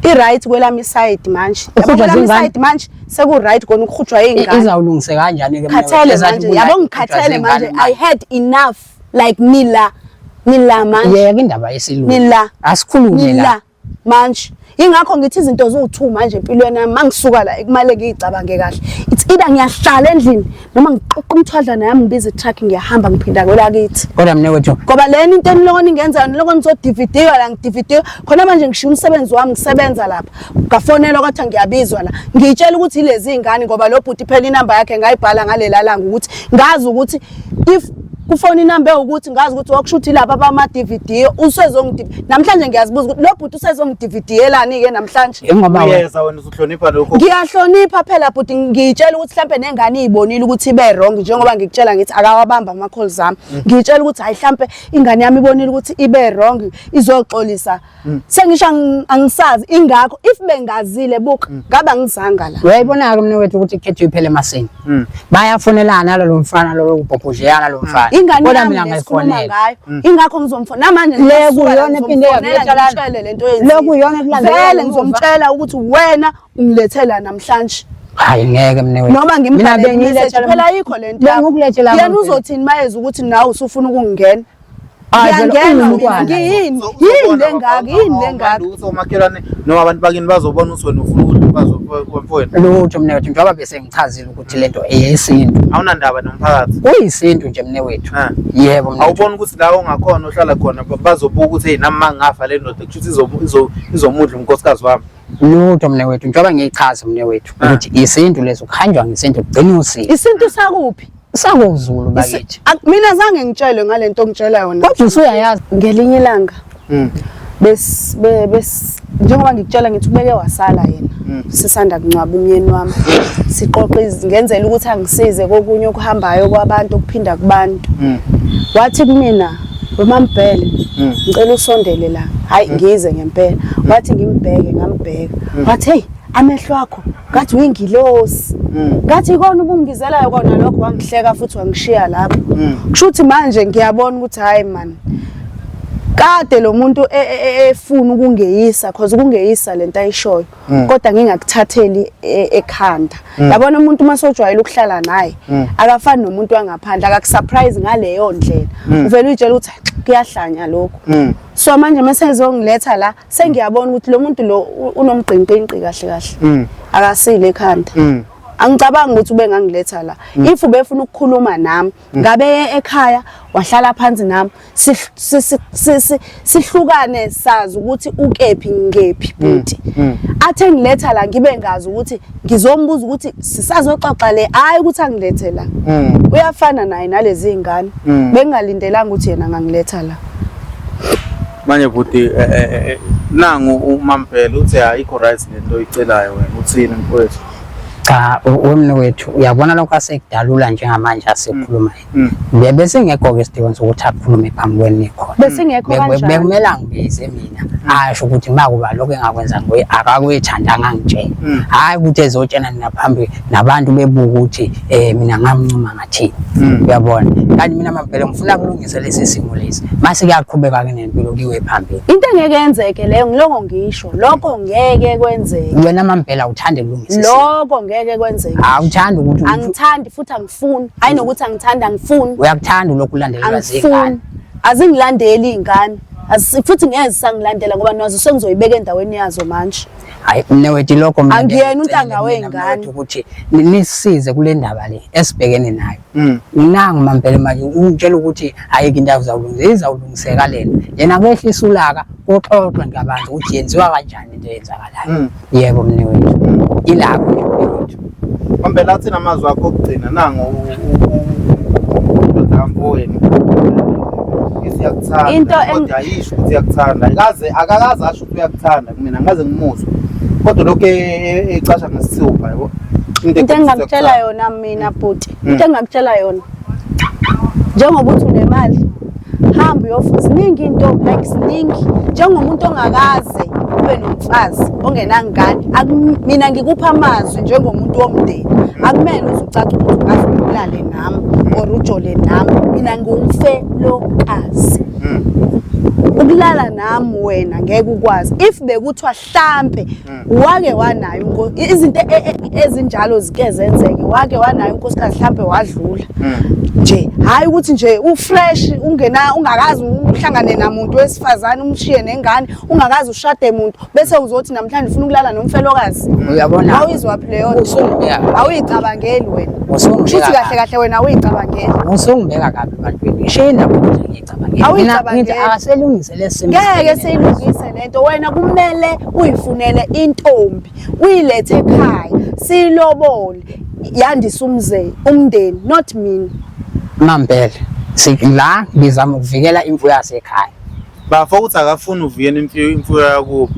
I-right kwelami side manje yabo Ukhutshwa kwelami zingane? side manje seku-right kona ukuhutshwa iy'ngane Izawulungiseka kanjani ke mnewethu? khathele Ezathi manje ku-right yabo ukuhutshwa ngikhathele zingane manje i had enough like nila nila manje Yeka indaba yesilungu. Nila. Asikhulume la. nila manje ingakho ngithi izinto ziwu-two manje empilweni yami mangisuka la kumele ngiyicabange kahle it's either ngiyahlala endlini noma ngiqoqa umthwadlana yami ngibize i-truck ngiyahamba ngiphinda kwelakithi Kodwa mnewethu ngoba lena into eniloko ningenza yona niloko nizoDVD-wa la ngi-DVD khona manje ngishiya umsebenzi wami ngisebenza lapha ngafonelwa kwathiwa ngiyabizwa la ngiyitshela ukuthi ilezi iy'ngane ngoba lo bhuti phela inamba yakhe ngayibhala ngalela langa ukuthi ngazi ukuthi if kufona inamba ewukuthi ngazi ukuthi wakusho ukuthi laba bama-DVD usezongi namhlanje ngiyazibuza ukuthi lo bhuti usezongi-DVD-yelani-ke namhlanje ingoba wena Uyeza wena usuhlonipha lokho. ngiyahlonipha phela bhuti ngiyitshela ukuthi mhlampe nengane iyibonile ukuthi ibe wrong njengoba ngikutshela ngithi akawabamba ama-calls ami ngiyitshela ukuthi hayi mhlampe ingane yami ibonile ukuthi ibe wrong izoxolisa sengisho angisazi ingakho if bengazile buka ngabe angizanga la uyayibona-ke mnewethu ukuthi ikhethiwe iphele emasini. Bayafonelana nalo mfana lo ubhobhojeyana lo mfana. ingane Kodwa yami mina lesikhuluma ngayifonela. ngayo ingakho ngizomfona namanje Le ngizasuka la kuyona ephinde ngizomfonela yakuletha lana. ngimtshele lento oyenzile. Le kuyona ekulandela vele emuva. ngizomtshela ukuthi wena ungilethela namhlanje Hayi ngeke mnewethu. noma Mina ngimbhalele bengiyiletha message phela ayikho lento yakho. Bengikulethela yena uzothini mayeza ukuthi nawe usufuna ukungena Hayi, vele ngiyangena mina ungumntwana. ngiyini So, yini uzobona le ngaka yini le ngaka ukuthi omakhelwane noma abantu bakini bazobona ukuthi wena ufuna ukuthi umfazi wamfowenu. Lutho mnewethu njengoba bese ngichazile ukuthi lento eyesintu. Awunandaba nomphakathi. Kuyisintu nje mnewethu. Eh. Yebo mnewethu. Awuboni ukuthi la ongakhona ohlala khona bazobuka ukuthi hey nami mangafa le ndoda kusho ukuthi izomudla unkosikazi wami. Lutho mnewethu njengoba ngiyichaza mnewethu Ah. ukuthi isintu leso kuhanjwa ngesintu kugcina usiko. isintu sakuphi SakoZulu bakithi. Mina zange ngitshelwe ngalento ongitshela yona Kodwa usuyayazi ngelinye ilanga Mm. bes bes njengoba ngikutshela ngithi ubeke wasala yena sisanda kungcwaba umyeni wami siqoqa ngenzela ukuthi angisize kokunye okuhambayo kwabantu okuphinda kubantu wathi kumina wemambhele ngicela usondele la hayi ngize ngempela wathi ngimbheke ngambheka wathi hey amehlo akho ngathi uyingilosi ngathi ikona ubungibizelayo kona lokho wangihleka futhi wangishiya lapho kusho ukuthi manje ngiyabona ukuthi hayi man Kade lo muntu efuna ukungeyisa, cause ukungeyisa lento ayishoyo, kodwa ngingakuthatheli ekhanda. Yabona umuntu uma sojwayele ukuhlala naye, akafani nomuntu wangaphandle, akakusurprise ngaleyo ndlela. Uvele uyitshela ukuthi kuyahlanya lokhu. So manje mase ezongiletha la, sengiyabona ukuthi lo muntu lo unomgqinqinqi kahle kahle. Akasile ekhanda. Angicabangi ukuthi ube ngangiletha la. If ubefuna ukukhuluma nami, ngabe ekhaya wahlala phansi nami, sihlukane sazi ukuthi ukephi ngephi bhuti. Athe ngiletha la ngibe ngazi ukuthi ngizombuza ukuthi sisazoxoxa le, hayi ukuthi angilethe la. Uyafana naye nalezi zingane. Bengingalindelanga ukuthi yena angangiletha la. Manje bhuti, nangu uMampela uthi ayikho right lento oyicelayo wena, uthini mfowethu? Cha, wemne wethu, uyabona lokho asekudalula njengamanje asekhuluma, bese ngekho-ke isidingo sokuthi akhulume phambi kwenu khona. Besingekho kanjani? Bekumele angibize mina, asho ukuthi makuba lokho engakwenza nguye akakuyithandanga, angitshela, hhayi ukuthi ezotshena nina phambi nabantu bebuka ukuthi mina ngamncuma ngathini. Uyabona, kanti mina mampela ngifuna kulungisa lesi simo lesi, mase kuyaqhubeka-ke nempilo kuyiwe phambili. Into engeke yenzeke leyo, ngiloko ngisho, lokho ngeke kwenzeke. Wena mampela uthande kulungisa isimo. Lokho ngeke kwenzeke. Awuthandi ukuthi Angithandi futhi angifuni. Hayi nokuthi angithandi, angifuni. Uyakuthanda ulokhu ulandelelwa zingane. Angifuni. Azingilandeli iy'ngane. Futhi ngeke zisangilandela ngoba nazo sengizoyibeka endaweni yazo manje. Hayi mnewethu, lokho mina Angiyena ngiyacela untanga mina wey'ngane. mnewethu ukuthi nisisize kule ndaba le esibhekene nayo. Nangu mampela manje ungitshela ukuthi ayikho into azawulungisa, izawulungiseka lena. Yena kwehlisa ulaka, kuxoxwe ngabantu ukuthi yenziwa kanjani into eyenzakalayo. Yebo mnewethu, ilapho nje mnewethu. Mampela, athini amazwi akho okugcina? Nangu indoda kamfowenu isiyakuthanda, Into kodwa ayisho ukuthi iyakuthanda. Akaze akakaze asho ukuthi uyakuthanda kumina, angikaze ngimuzwe, kodwa lokhu ecasha ngesithupha, yabo. Into ekhombisa engingakutshela uyakuthanda. yona mina bhuti, into engingakutshela yona, njengoba uthi unemali, hamba uyofuza. Ziningi iy'ntombi, like ziningi. Njengomuntu ongakaze ube nomfazi, ongenangane, mina ngikupha amazwi njengomuntu womndeni, akumele uze ucace ukuthi ungaze ulale nami or ujole nami. Mina ngiwumfelokazi, ukulala nami wena ngeke ukwazi. If bekuthiwa hlampe wake wanayo izinto ezinjalo zike zenzeke, wake wanayo unkosikazi, hlampe wadlula nje, hayi ukuthi nje ufresh ungena ungakazi uhlangane namuntu wesifazane, umshiye nengane, ungakazi ushade muntu, bese uzothi namhlanje ufuna ukulala nomfelokazi. Uyabona? Awuyizwaphi leyo nto? Usungibeka. Awuyicabangeli wena. Usungibeka Shuthi kahle kabi. kahle wena awuyicabangeli. Usungibeka kabi ebantwini. Ngisho indaba ukuthi ngiyicabangeli. Mina Awuyicabangeli. ngithi akaselungise lesi simo Ngeke esibhekene naso. siyilungise lento. Wena kumele uyifunele intombi, uyilethe ekhaya, siyilobole, yandise umndeni, not mina. Mampela la ngizama ukuvikela imfuyo yasekhaya. Bafo, ukuthi akafuni uvikela imfuyo yakubo.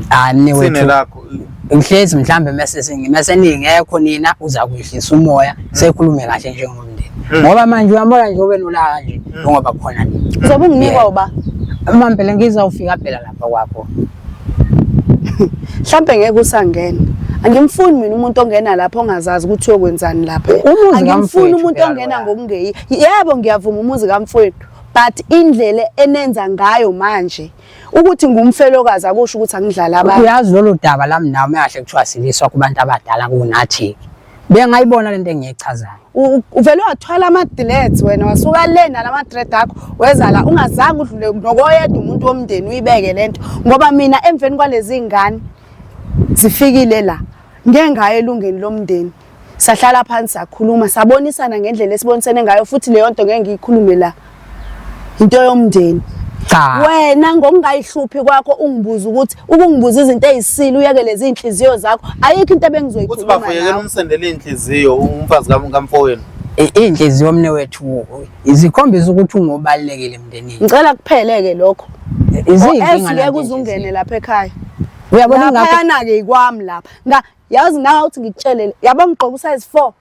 Hayi mnewethu. Sine lakho. Ngihlezi mhlambe mase ningekho nina, uza kwehlisa umoya, sekhulume kahle njengomndeni. Ngoba manje uyambona nje ube nolaka nje njengoba khona nina. Uzobe unginikwa Yebo. uba? Mampela ngizawufika phela lapha kwakho. Mhlambe ngeke usangena. Angimfuni mina umuntu ongena lapho ongazazi ukuthi uyokwenzani lapha. Umuzi Angimfuni kamfowethu umuntu phela ongena loya. ngokungeyi. Yebo, ngiyavuma umuzi kamfowethu, but indlela enenza ngayo manje ukuthi ngumfelokazi akusho ukuthi angidlala abantu. Uyazi lolu daba lami nami kahle kuthiwa siliswa kubantu abadala kunathi. Bengayibona lento engiyichazayo. Uvele wathwala ama-dreads wena, wasuka le nalama-dread akho weza la, ungazange udlule nokoyedwa umuntu womndeni uyibeke lento, ngoba mina emveni kwalezi ngane zifikile la, ngeke ngaye elungeni lomndeni, sahlala phansi, sakhuluma, sabonisana ngendlela esibonisene ngayo, futhi leyo nto ngeke ngiyikhulume la, into yomndeni. Cha. Wena ngokungayihluphi kwakho ungibuza ukuthi ukungibuza izinto ezisile, uyeke lezi inhliziyo zakho, ayikho into Uthi ebengizoyikhuluma bafo, yekela nawe. umsendele inhliziyo umfazi kamfowenu. Iy'nhliziyo mnewethu zikhombisa ukuthi ungobalulekile emndenini. Ngicela kuphele-ke lokho. Iziyinkinga Or else ngeke lento uze ungene inhliziyo. lapha ekhaya. Uyabona ingakho Laphayana-ke ikwami lapha. Nga yazi nawe uthi ngikutshele, yabo, ngigqoka usize 4.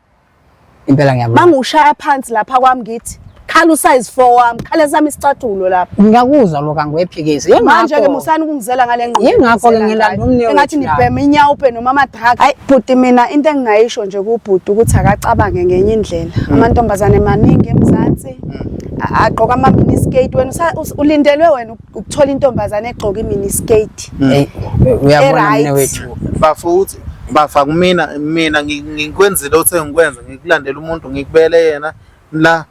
Impela ngiyabona. Mangushaya phansi lapha kwami ngithi Khala usize 4 wami, khala sami isicathulo lapha. Ngiyakuzwa lokho angikwephikisi. Manje ke musani ukungizela ngale ngqondo. Yingakho-ke engizela ngilanda ngayo. umnewethu Engathi la. nibhema inyawupe noma ama-drug. Hayi bhuti mina into engingayisho nje kubhuti ukuthi akacabange ngenye indlela. Amantombazane maningi eMzansi. Agqoka ama-mini skirt wena ulindelwe wena ukuthola intombazane egqoka i-mini skirt. Hey, uyabona E-right. mnewethu. Bafuthi bafa kumina mina ngikwenzile othe ngikwenza ngikulandela umuntu ngikubele yena la.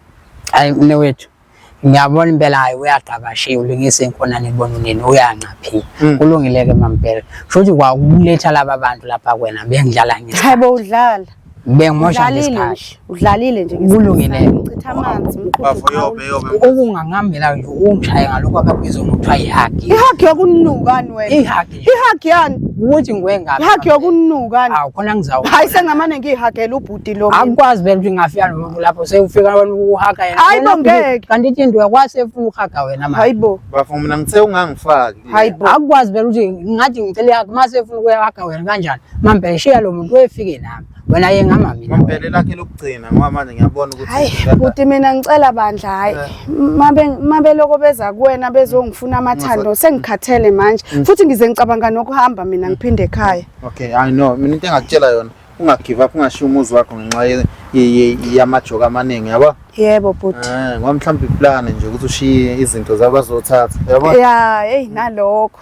Hayi mnewethu. Ngiyabona impela hayi uyagqabashiya ulungisa inkhona nibona unini uyanqaphila. Kulungile ke mampela. Kusho ukuthi kwakuletha laba bantu lapha kwena bengidlala Hayi ngesikhathi. bo udlala. Bengimosha Udlalile ngesikhathi. nje. Udlalile nje ngesikhathi Kulungile. sami. Uchitha amanzi umqhudu Bafo uqhawule. yobe yobe. Ukungangihambela nje ungishaye ngalokho abakubizwa ngokuthiwa ihagi. Ihagi yokunukani wena. Ihagi nje. Ihagi yani. Ukuthi ngiwengapi. Ihagi yokunukani. Awu khona ngizawu. Hayi sengamane ngihagele ubhuti lo. mina. Akukwazi vele ukuthi ngingafika nomuntu lapho sewufika wena ukuhaga yena. Hayi bo, Wena ngeke. Kanti ithi into uyakwazi efuna ukuhaga wena manje. Hayi bo. Bafo mina ngithe ungangifaki. Hayi bo. Akukwazi vele ukuthi ngathi ngicela ihagi mase efuna ukuhaga wena kanjani. Mampela shiya lo muntu wefike nami. Wena yengama mina. Mampela lakhe lokugcina ngoba manje ngiyabona ukuthi Hayi bhuti mina ngicela bandla hayi mabe mabeloko beza kuwena bezongifuna amathando sengikhathele manje futhi ngize ngicabanga nokuhamba mina ngiphinde ekhaya. Okay, I know. Mina into engakutshela yona ungagive up ungashiya umuzi wakho ngenxa yamajoka amaningi yabo. Yebo bhuti. Eh, ngoba mhlawumbe iplan nje ukuthi ushiye izinto zabazothatha yabo. Ya hey nalokho.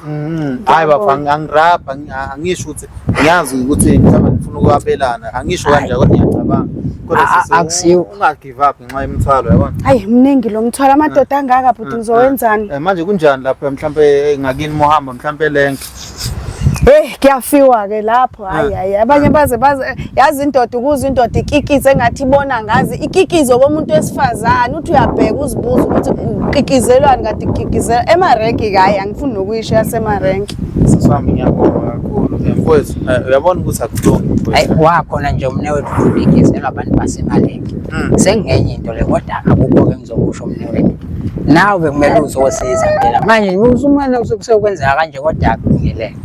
Hayi bafo angirabha angisho ukuthi ngiyazi ukuthi mhlawumbe ngifuna ukwabelana angisho kanje kodwa ngiyacabanga. Kodwa sisi Akusiyo. unga give up ngenxa yemithwalo yabona. Hayi mningi lo mthwalo amadoda angaka bhuti ngizowenzani? Manje kunjani lapha mhlawumbe ngakini mohamba mhlawumbe lenke. Hey kuyafiwa ke lapho hayi hayi abanye baze baze yazi indoda ukuze indoda ikikize engathi ibona ngazi ikikizo komuntu wesifazane uthi uyabheka uzibuza ukuthi ukikizelwani kanti kikizela emarenki hayi angifuni nokuyisho yasemarenki. Sisi wami ngiyabonga kakhulu. Mfowethu uyabona ukuthi akuhlongi Hayi mfowethu. wakhona nje umnewethu ubikizelwa abantu basemalenke. Sengenye into le kodwa akukho ke ngizokusho umnewethu. Nawe bekumele uzosiza phela. Manje usumane usukwenzeka kanje kodwa akulungile.